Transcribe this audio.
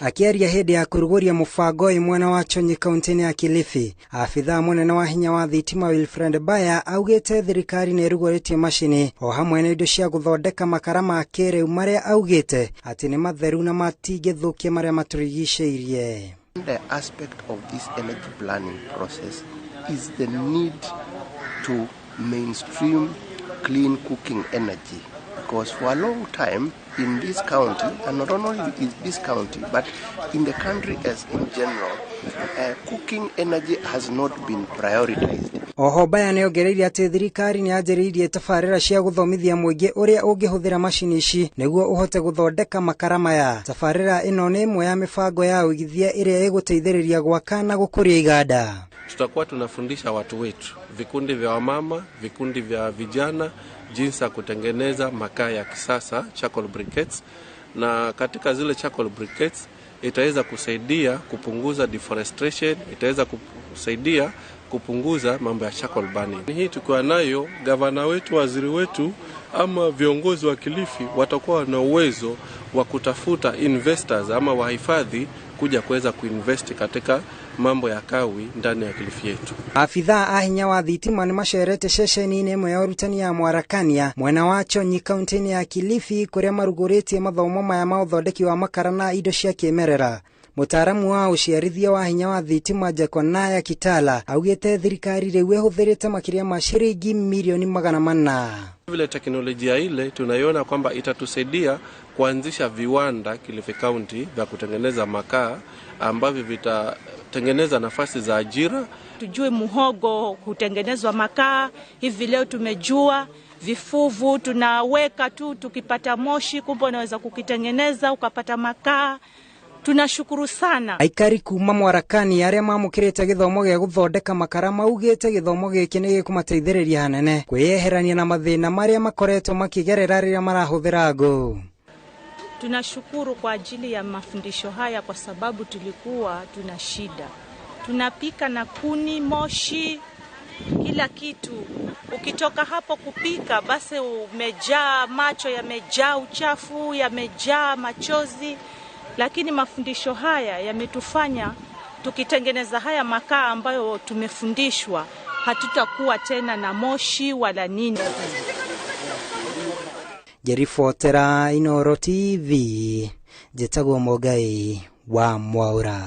Akĩaria hĩndĩ ya kũrugũria mũbango ũyũ mwena wa Chonyi kaunti-inĩ ya Kilifi, abithaa mũnene wa hinya wa thitima Wilfred Baya augĩte thirikari nĩ ĩrugũrĩtie macini o hamwe na indo cia gũthondeka makara ma kĩrĩu marĩa augĩte atĩ nĩ matheru na matingĩthũkia marĩa matũrigicĩirie. The aspect of this energy planning process is the need to mainstream clean cooking energy, because for a long time in this county, and not only in this county but in the country as in general, cooking energy has not been prioritized. Oho Baya nĩ ongereire atĩ thirikari nĩ yanjĩrĩirie tabarĩra cia gũthomithia mũingĩ ũrĩa ũngĩhũthĩra macini ici nĩguo ũhote gũthondeka makara maya. Tabarĩra ĩno nĩ ĩmwe ya mĩbango ya ũigithia ĩrĩa ĩgũteithĩrĩria gwaka na gũkũria iganda. Tutakuwa tunafundisha watu wetu, vikundi vya wamama, vikundi vya vijana, jinsi ya kutengeneza makaa ya kisasa, charcoal briquettes, na katika zile charcoal briquettes itaweza kusaidia kupunguza deforestation, itaweza kusaidia kupunguza mambo ya charcoal burning. Hii tukiwa nayo, gavana wetu, waziri wetu ama viongozi wa Kilifi watakuwa na uwezo wa kutafuta investors ama wahifadhi kuja kuweza kuinvest katika mambo ya kawi ndani ya Kilifi yetu. Afithaa a hinya wa thitima nĩ macerete ceceni-inĩ ĩmwe ya ũrutani ya Mwarakania mwena wa Chonyi kaunti-inĩ ya Kilifi kũrĩa marugũrĩtie mathomo maya ma ũthondeki wa makara na indo cia kĩmerera. Mũtaaramu wa ũciarithia wa hinya wa thitima Jekonaya Kitala augĩte thirikari rĩu ĩhũthĩrĩte makĩria ma ciringi milioni 400. Vile teknolojia ile tunaiona kwamba itatusaidia kuanzisha viwanda Kilifi County vya kutengeneza makaa ambavyo vitatengeneza nafasi za ajira. Tujue muhogo hutengenezwa makaa, hivi leo tumejua. Vifuvu tunaweka tu, tukipata moshi kumbe unaweza kukitengeneza ukapata makaa. Tunashukuru sana. Aikari kuma Mwarakani arĩa mamũkĩrĩte gĩthomo gĩa gũthondeka makara maugĩte gĩthomo gĩkĩ nĩ gĩkũmateithĩrĩria hanene kwĩyeherania na mathĩna marĩa makoretwo makĩgerera rĩrĩa marahũthĩra ngũ. Tunashukuru kwa ajili ya mafundisho haya kwa sababu tulikuwa tuna shida. Tunapika na kuni, moshi, kila kitu. Ukitoka hapo kupika basi umejaa macho, yamejaa uchafu, yamejaa machozi. Lakini mafundisho haya yametufanya tukitengeneza haya makaa ambayo tumefundishwa hatutakuwa tena na moshi wala nini. Jerifotera Inooro TV, njĩtagwo Mũngai wa Mwaura.